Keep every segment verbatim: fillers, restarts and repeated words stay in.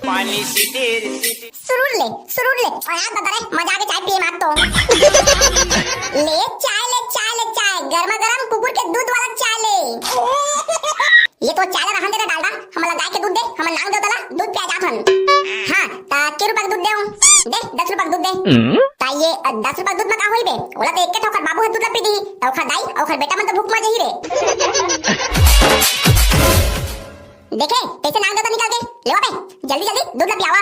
पानी सिटिर सिटिर। सुरुर ले, सुरुर ले। अरे यार, बता रे, मजा आ गया चाय पिए में आज तो। ले चाय, ले चाय, ले चाय, गर्मा गर्म कुकुर के दूध वाला चाय ले। ये तो चाय ला रहन दे रे डालडा, हमला गाय के दूध दे, हमन नांग देवता ला दूध पिया जात हन। हाँ, ता के रुपया के दूध दे हूँ? दे, दस रुपया के दूध दे। ता ये, अ, दस रुपया के दूध में का होई बे? ओला तो एक के ठोकर बाबू ह दूध ला पी दी, ता ओखर दाई, ओखर बेटा मन तो भूख मर जाही रे। देखे, कैसे नांग देवता निकल के? ले बे, जल्दी जल्दी दूध ला पियावा।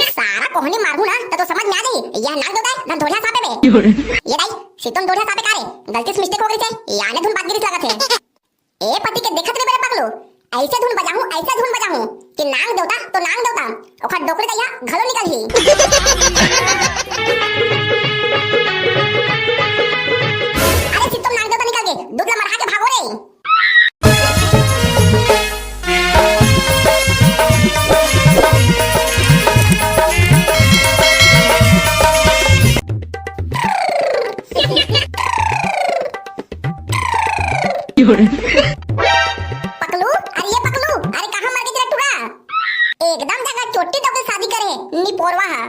सारा कोहनी मारहूँ ना, त तो समझ में आ जाही। यह नांग देवता है, ना ढोढ़िया साँप है बे। ये दाई, सितोन ढोढ़िया साँप है का रे? गलती से mistake हो गई थे, याने धुन बात गिरिस लगत है। ए पति के देखत रे बे पकलू, ऐसे धुन बजाहूँ, ऐसे धुन बजाहूँ कि नांग देवता तो नांग देवता, ओखर डोकरी दइया घलो निकलही। अरे सितोन नांग देवता निकल के, दूध ला मरहा के भागो रे। पकलू, अरे ये पकलू, अरे कहाँ मर गई तेरा टुरा? एकदम जगह चोटी दबे शादी करे, निपोरवा हा।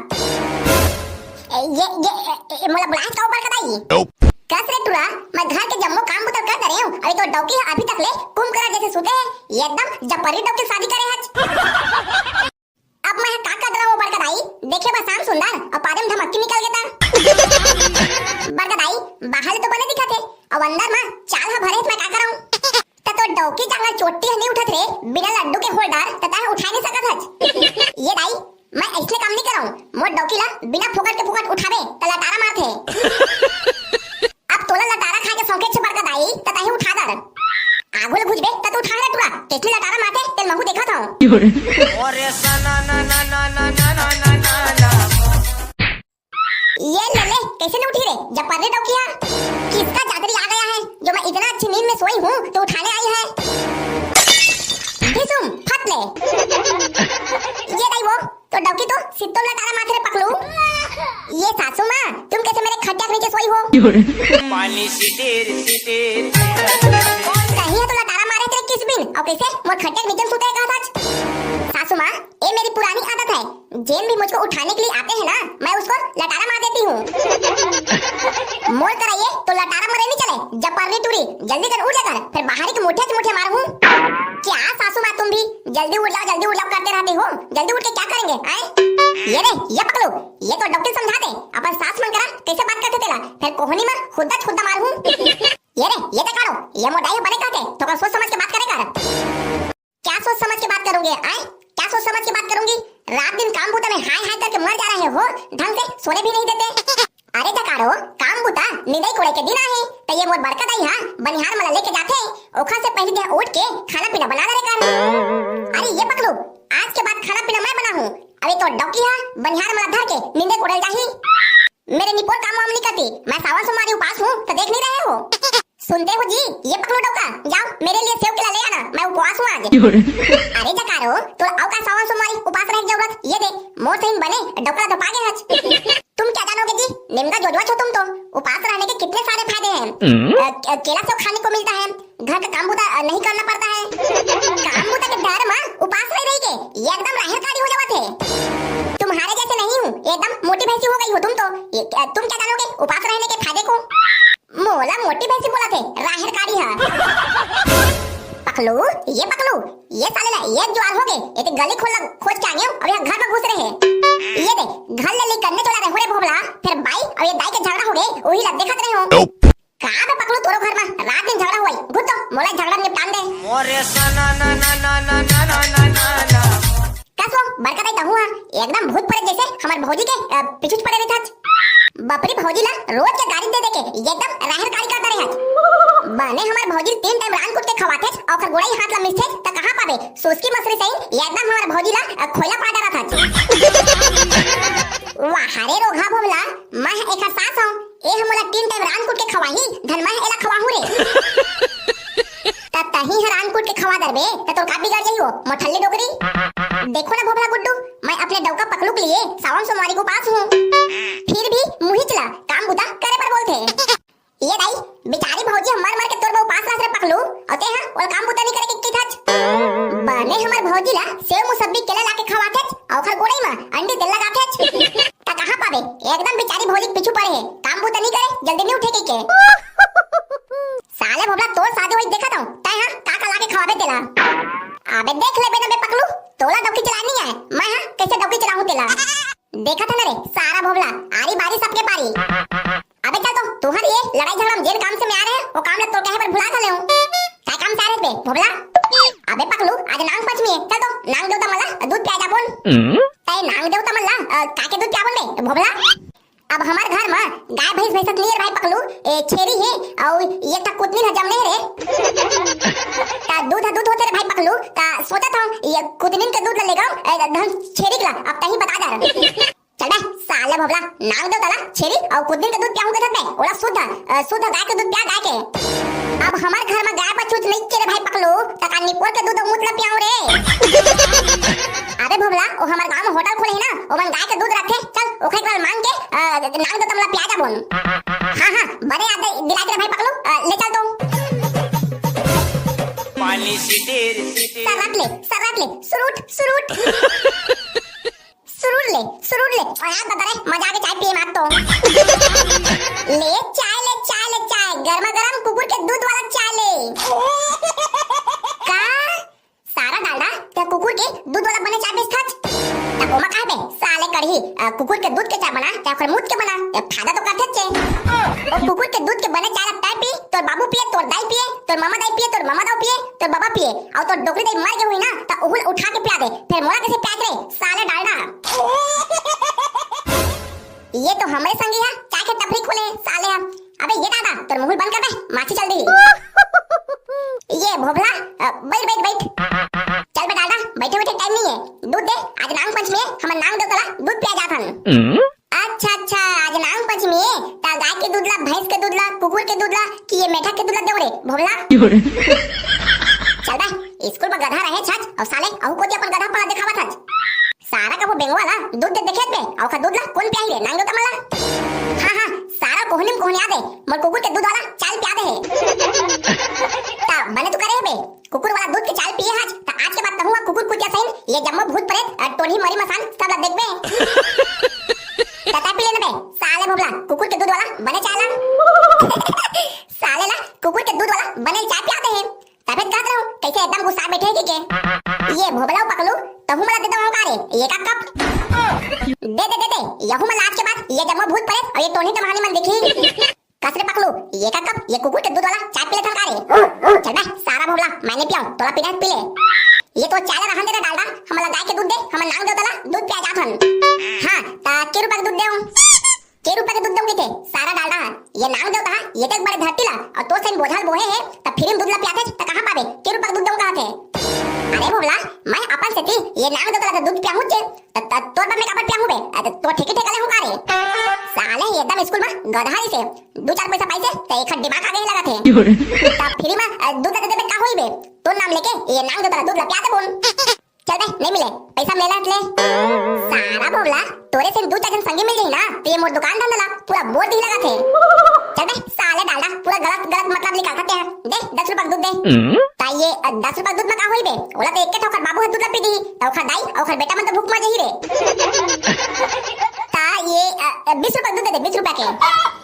ए, ये, ये, ए, ए, मोला बुलाए का ऊपर कदाई? कस रे टुरा, मैं घर के जम्मो काम बुता कर डरे हूँ। अरे तो डौकी है, अभी तक ले कुंभकर्ण जैसे सूते है। ये एकदम जपरी डौकी शादी करे है। अब मैं का कर रहा हूँ बड़का दाई? देखे बस शाम सुंदर और पादे में धमक्की निकल गया था। बड़का दाई, बाहर तो बने दिखा थे, अब अंदर में चाल हा भरे, मैं का करूँ? त तो डौकी जांगर चोटी ह नहीं उठत रे, बिना लड्डू के होल्डर त तैं उठाए नहीं सकत हच। ये दाई, मैं ऐसने काम नहीं करऊं। मोर डौकी ला बिना फोकट के फोकट उठाबे त लटारा मारथे। अब तोला लटारा खाए के शौके छे बड़का दाई, त तहीं उठा दर। आगू ले घुसबे त तू उठा रे टुरा, कैसने लटारा मारथे तेल महू देखत हूँ। अरे सना ना ना ना ना ना ना ना ना ना। ये ले ले, कैसे नहीं उठी रे? जब पर्रे डौकिया, किसका चादरी आ गया है जो मैं इतना अच्छी नींद में सोई हूँ तो उठाने आई है। ढिसुम, फट ले। ये दाई वो, तो डौकी तो सित्तम लटारा माथे रे पकलू। ये सासू माँ, तुम कैसे मेरे खटिया के नीचे सोई हो? पानी सिटिर सिटिर। कहीं है तो लटारा मारे तेरे किस बिन, और कैसे मोर खटिया के नीचे में सोते कहा था? सासू माँ, ये मेरी पुरानी आदत है, जेन भी मुझको उठाने के लिए आते हैं ना, मैं उसको लटारा मार देती हूँ। मोर कराइए तो लटारा मरे नहीं चले, जपरनी टूरी, जल्दी कर उठ जाकर, फिर बाहर की मुठिया से मुठिया मारूँ। क्या सासू माँ तुम भी, जल्दी उठ जाओ, जल्दी उठ जाओ करते रहते हो, जल्दी उठ के क्या करेंगे, आए? ये रे, ये पकड़ो, ये तो डॉक्टर समझाते, अपन सास मन करा कैसे बात करते तेला, फिर कोहनी में खुद्दा खुद्दा मारूँ। ये रे, ये तकारो, ये मोटाई बने कहते, तो का सोच समझ के बात करे कर। क्या सोच समझ के बात करोगे, आए? क्या सोच समझ के बात करूंगी? रात दिन काम बूता में हाय हाय करके मर जा रहे हो, ढंग से सोने भी नहीं देते। अरे जकारो, काम बूता निंदई कोड़े के दिन आहे, त ये मोर बड़का दाई हा बनिहार मला लेके जाथे, ओखा से पहले देह उठ के खाना पीना बना ले कर। अरे ये पकलू, आज के बाद खाना पीना मैं बनाहूँ। अरे तो डौकी हा बनिहार मला धर के निंदे कोड़े जाही। मेरे निपोर काम वाम नहीं करती, मैं सावन सोमवारी उपास हूँ, तो देख नहीं रहे हो? सुनते हो जी, ये पकलो डौका, जाओ मेरे लिए सेव केला ले आना, मैं उपवास हूँ आज। अरे जकारो, तो अउ का सावन सोमवारी उपास रहे के जरूरत, ये दे, मोर सही बने, डौका तो पागे हच। तुम क्या जानोगे जी, निमगा जोजवा छो तुम तो, उपास रहने के कितने सारे फायदे हैं। अ, के-, केला सेव खाने को मिलता है, घर का काम बूता, अ, नहीं करना पड़ता है। काम बूता के डर में उपास रह रही के, ये एकदम राहेर कारी हो जावत है। तुम्हारे जैसे नहीं हूँ, एकदम मोटी भैंसी हो गई हो तुम तो। ये, अ, तुम क्या जानोगे उपास रहने के फायदे को? मोला मोटी भैंसी बोला थे, राहेर कारी हा। पकलू, ये पकलू, ये साले ला एक जुआर हो गए, ये तो गली खोल खोज के आ गए, अब यहाँ घर में घुस रहे। ये दे, घर ले ली करने चला रहे हो रे भोबला, फिर बाई और ये दाई के झगड़ा हो गए, वही ला देखत रहे हो। का बे पकलू तोरो घर में रात दिन झगड़ा हुआ, घुस तो मोला झगड़ा निपटान दे। मोरे सना ना ना ना ना ना ना ना ना ना। का सो बड़का दाई कहूँ हा, एकदम भूत पड़े जैसे हमार भौजी के, अ, पीछू पड़े रहता। बपरी भौजी ला रोज के गारी दे दे के एकदम राहेर कारी करता रहे। बने हमार भौजी तीन टाइम रान कूट के खवाथे, ओकर गोड़ाई हाथ ला मिसथे, त कहाँ पाबे? सुसकी मसरी सही, एकदम हमार भौजी ला, अ, खोइला पड़ा डरा था। वाह रे रोघा भोमला, मैं एकर सास हूँ, ए हमला तीन टाइम रान कूट के खवाही, धन मैं एला खवाहूँ रे। त तही हर आन कूट के खवा दरबे, त तोर का बिगड़ जाही हो, मोठल्ली डोकरी? देखो ना भोभला गुड्डू, मैं अपने डौका पकलू के लिए सावन सोमवारी को उपास हूँ। फिर भी मुहिच ला काम बुता करे बर बोलथे। ये दाई, बेचारी भौजी ह मर मर के तोर बर उपास रहत रे पकलू, अउ ते ह ओला काम बुता नहीं करे के किथच। बने हमर भौजी ला सेव मुसब्बी केला लाके खवाथेच, अउ ओखर जल्दी नहीं उठे कहिके। साले भोभला, तोर शादी होई देखत हूँ, तैं हा का का लाके खवाबे तेला। अबे देख ले बे ना बे पकलू, तोला डौकी चलानी है, मैं हा कैसे डौकी चलाऊं तेला। देखत है ना रे सारा भोभला, आरी बारी सबके पारी। अबे चल तो, तुहर ये लड़ाई झगड़ा में जेन काम से मैं आ रहे, वो काम ला तो कहे पर भुला था ले हूँ। काय काम से आ रहे बे भोभला? अबे पकलू, आज नांग पंचमी है, चल तो नांग देवता मन ला दूध पिया जाबोन। तय नांग देवता मन ला, अ, काके दूध पियाबोन बे भोभला? अब हमर घर म गाय भैंस भैंसत नहीं है रे भाई पकलू, ए, छेरी है, अउ ये तक कुतनी ह जमने है रे। ता दूध ह दूध होते रे भाई पकलू, ता सोचत हूँ ये कुतनिन के दूध ला लेगाऊं, ए, धन छेरी ला, अब तहीं बता जा। चल बे, साले भोभला, नांग देवता ला छेरी अउ कुतनिन के दूध पियाहूं के थक बे, ओला शुद्ध, अ, शुद्ध गाय के दूध पिया, गाय के। अब हमर घर म गाय बछूत नइके रे भाई पकलू, त का निपोर के दूध अउ मूत ला पियाहूं रे? अबे भोभला, ओ हमर गांव म होटल खुले हे ना, ओमन गाय के दूध रखथे, चल, ओखरे करा मांग के, अ, नांग देवता मन ला पिया जाबोन। हाँ, हाँ, बने याद दे, दिला दे रे भाई पकलू, अ, ले चल तो। पानी सिटिर सिटिर। सरत ले, सरत ले, सुरूट, सुरूट। सुरूर ले, सुरूर ले। अरे यार, बता रे, मजा आ गया चाय पिए में आज तो। ले चाय, ले चाय, ले चाय, गर्मा गर्म कुकुर के दूध वाला चाय ले। का? सारा डालडा, तैं कुकुर के दूध वाला बने चाय बेचथच? त ओमा काहे बे, साले कड़ही, अ, कुकुर के दूध के चाय बना, चाहे ओकर मूत के बना, ये फायदा तो करथे चे। ओ कुकुर के दूध के बने चाय ला तैं पी, तोर बाबू पिए, तोर दाई पिए, तोर ममा दाई पिए, तोर ममा दाऊ पिए, तोर बाबा पिए, अउ तोर डोकरी दाई मर गे हुई ना, त ओहू ला उठा के पिया दे, फेर मोला कैसे पिया दे, साले डालडा। ये तो हमरे संगी हा, चाय के टपरी खोले, साले हा। अबे ये दादा, तोर मुंह बंद कर बे, माछी चल दी। ये भोभला, अ, बैठ, बैठ, बैठ। चल बे डालडा, बैठे बैठे टाइम नहीं है, दूध दे, आज नांग पंचमी है, हमन नांग देवता ला दूध पिया जात हन। अच्छा, अच्छा, आज नांग पंचमी है, ता गाय के दूध ला, भैंस के दूध ला, कुकुर के दूध ला, कि ये मेंढक के दूध ला देव रे, भोभला? चल बे, स्कूल में गधा रहे छच, अउ साले, अहू कोती अपन गधा पना दिखावत हच। सारा कभू बेंगवा ला दूध दे देखे बे, अउ ओखर दूध ला कोन पियाही रे, नांग देवता मन ला? हाँ, हाँ, सारा कोहनी में कोहनिया दे, मोर कुकुर के दूध वाला चाल पिया दे हे। ता बने तू करे हे बे, कुकुर वाला दूध के चाल पिए हच, त आज के बाद कहूँगा कुकुर कुतिया सहिन, ये जम्मो भूत प्रेत, अ, टोनही मरी मसान, सब ला देखबे। त तैं पी लेना बे, साले भोभला, कुकुर के दूध वाला बने चाय ला। साले ला कुकुर के दूध वाला बने चाय पिया दे हे। तभे कहत रहूं, कैसे एकदम गुस्सा बैठे हे के? ये भोभला पकलू, तहू मला दे दो का रे, एक कप। दे दे दे दे, यहू मला आज के बाद ये जम्मो भूत प्रेत अउ ये टोनही टमहानी मन देखी। कस रे पकलू, ये का कप, ये कुकुर के दूध वाला चाय पी लेथन का रे? चल बे, सारा भोभला, मैं नहीं पियाऊं, तोला पीना है पी ले। ये तो चाय ला रहन दे रे डालडा, हमला गाय के दूध दे, हमन नांग देवता ला दूध पिया जात हन। हाँ, ता के रुपया के दूध दे हूँ? के रुपया के दूध दे हूँ कहिथे, सारा डालडा, ये नांग देवता हा, ये तक बड़े धरती ला, अउ तो सही बोझल बोहे हे, त फ्री में दूध ला पियाथे, त कहाँ पाबे, के रुपया के दूध दे हूँ कहाथे। अरे भोभला, मैं अपन सेती ये नांग देवता ला तो दूध पियाहूँ चे, त, त, तोर बर मैं काबर पियाहूँ बे? अ, त, तो ठेकी ठेका ले हूँ का रे? साले ही एकदम स्कूल में गधा ही से, दू चार पैसा पाइसे, त एक दिमाग आगे ही लगा थे। त फ्री में, अ, दूध दे देबे का होई बे? तोर नाम लेके ये नांग देवता ला दूध ला पिया दे बोन। चल बे, नहीं मिले, पैसा मेला ले। सारा भोभला, तोरे से दू चार जन संगी मिल जाही ना, त ये मोर दुकान धंधा ला पूरा बोर दी लगा थे। चल बे, साले डालडा, पूरा गलत, गलत मतलब निकाल सकते हैं। दे, दस रुपया के दूध दे। हम्म? ता ये, अ, दस रुपया के दूध में का होई बे? ओला तो एक ठोकर बाबू ह दूध ला पी दी, त ओखर दाई, ओखर बेटा मन तो भूख मर जाही रे। ता ये, अ, अ, बीस रुपया के दूध दे दे, बीस रुपया के।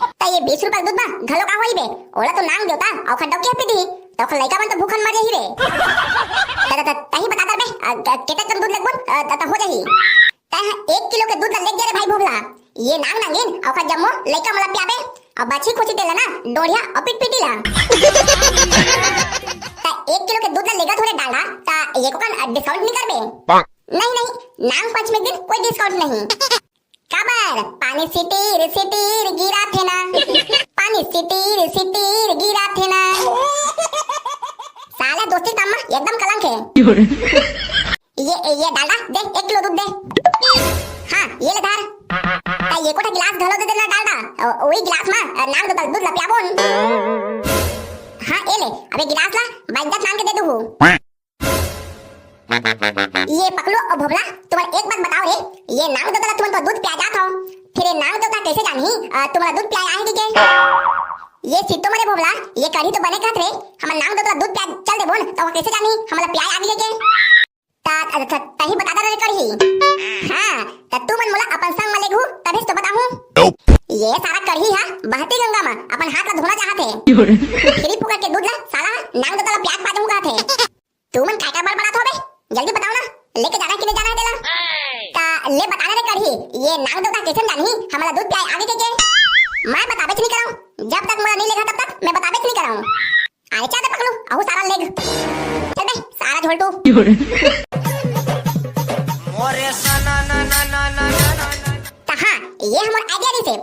ता ये बीस रुपया के दूध में घलो का होई बे? ओला तो नांग देवता, ओखर डौकी ह पी दी, त ओखर लइका मन तो भूखन मर जाही रे। त, त, त, तही बता दे बे, अ, अ, केतक कन दूध लेगबोन, अ, त, त हो जाही। तैं ह एक किलो के दूध ला लेग दे रे भाई भोभला। ये नांग नांगिन, अउ ओखर जम्मो लइका मन ला पियाबे, अउ बाछी खुशी तेला ना, डोढ़िया अउ पिटपिटी ला। त एक किलो के दूध ला लेगत हो रे डालडा, त ये को कन discount नहीं करबे? नहीं, नहीं, नांग पंचमी के दिन कोई discount नहीं। काबर? पानी सिटीर सिटीर गिरा थे ना, पानी सिटीर सिटीर गिरा थे ना। साला दोस्ती काम में एकदम कलंक है। ये, ये डालडा, दे, एक किलो दूध दे। हाँ, ये ले धर। त ये कोठा गिलास घलो दे देना डालडा। ओ, वही गिलास में, अ, नांग देवता दूध ला पियाबोन। हाँ, ये ले, अबे गिलास ला, बाइज्जत नाम के दे दूँ। ये पकलू अउ भोभला, तुमन एक बात बताओ रे, ये नांग देवता ला तुमन तो दूध पिया जात हो, फिर ये नांग देवता कैसे जानही, अ, तुमन ला दूध पिया आहे कि के? ये सित्तो मरे भोभला, ये कढ़ी तो बने कहत रे, हमन नांग देवता ला दूध पिया चल देबोन, त वो कैसे जानही, हमला पिया आगे के? त, त, त, तही बता दे रे कढ़ी। हाँ, त तू मन मोला अपन संग म लेगहू, तभे तो बताहूँ। Nope। ये सारा कढ़ी हा बहती गंगा मा अपन हाथ ला धोना चाहत हे। फ्री फुकट के दूध ला साला नांग देवता ला पिया के पाजहूं कहत हे। तुमन काय काय बड़बड़ात हो बे? जल्दी बताओ ना, लेके जाना हे कि नहीं जाना हे तेला? त ले बता ना रे कढ़ी, ये नांग देवता कइसे जानही हमला दूध पियाय आगे के के? मैं बताबेच नहीं करंव, जब तक मोला नहीं लेगा तब तक मैं बताबेच नहीं करंव। अरे चल बे पकलू, अहू सारा लेग। चल बे, सारा झोलटू। त हाँ, ये हमर आइडिया रहिसे।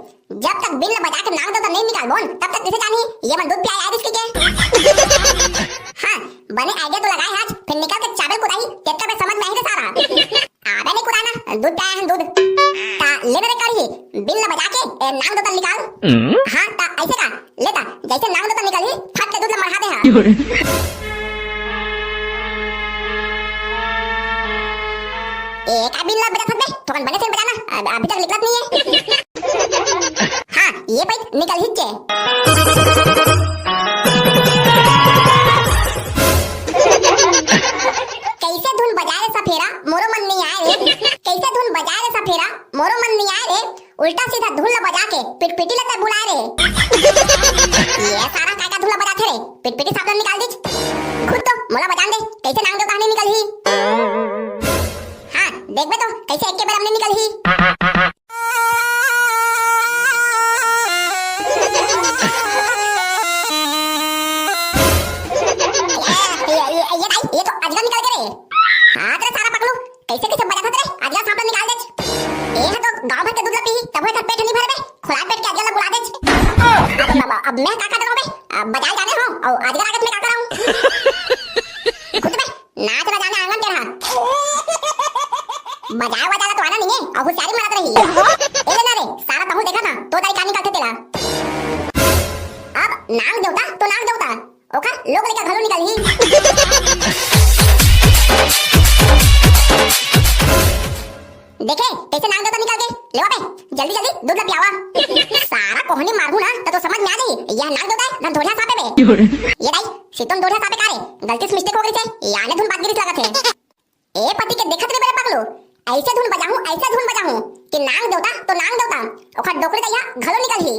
जब तक बिन ल बजा के नांग देवता नहीं निकालबोन, तब तक कइसे जानही ये मन दूध पियाय आय रिहिस के के? हाँ, बने आइडिया तो लगाए हाच, फिर निकल के चाबेल कुदाही, तेतका बे समझ में आही रे सारा। आबे नहीं कुदाना, दूध पियाय हन दूध। त ले मेरे कढ़ी, बिन ल बजा के ए नांग देवता निकाल। हाँ, त ऐसे का? लेता, जैसे नांग देवता निकलही, फट के दूध ला मढ़ा दे हा। ए, का बिन ला बजात हस बे? थोकन बने से बजाना, अब, अभी तक निकलत नहीं है। हाँ, ये पइत निकलही चे। कैसे धुन बजाए रे सफेरा, मोरो मन नहीं आए रे। कैसे धुन बजाए रे सफेरा, मोरो मन नहीं आए रे। उल्टा सीधा धुन ला बजा के पिटपिटी ला तैं बुलाए रे। ये सारा काय का धुन ला बजाथे रे? पिटपिटी साफ ला निकाल दीच। खुद तो मोला बजान दे, कैसे नांग देवता नहीं निकलही? हाँ, देखबे तो कैसे एक के बेर हमने निकलही। ये, ये, ये, ये भाई, ये तो अजगर निकल के रे। हाँ, तेरा सारा पकलू, कैसे कैसे बजात हस रे? अजगर सांप ला निकाल देच। ए ह तो गांव भर के दूध ला पीही, तभो एकर पेट नहीं भरे बे। खुला पेट के अजगर ला बुला देच। अब, अब, अब मैं का का करूं बे? अब बजाए जाने हो, अउ अजगर आगे मैं का कराऊं? खुद बे, नाच ला जाने आंगन के रहा। बजाए वजाए ला तो आना नहीं है, अउ होशियारी मारत रही। ए ले ना रे, सारा तहूं देखा था, तो दाई का निकलथे तेला। अब नाग देवता तो नाग देवता, ओकर लोग लइका घलो निकलही। देखे, कैसे नाग देवता निकल गे। लेवा बे, जल्दी जल्दी दूध ला पियावा। सारा कोहनी मारहूं ना, त तो समझ में आ जाही, यह नाग देवता है, ना धोरिया सांप है बे। ये दाई, सितोन धोरिया सांप है का रे? गलती से मिस्टेक हो गई थे, याने धुन बात गिरी लागत है। ए पति के देखत रे बे पकलू, ऐसे धुन बजाहूं, ऐसे धुन बजाहूं कि नांग देवता तो नांग देवता, ओखर डोकरी दइया घलो निकलही।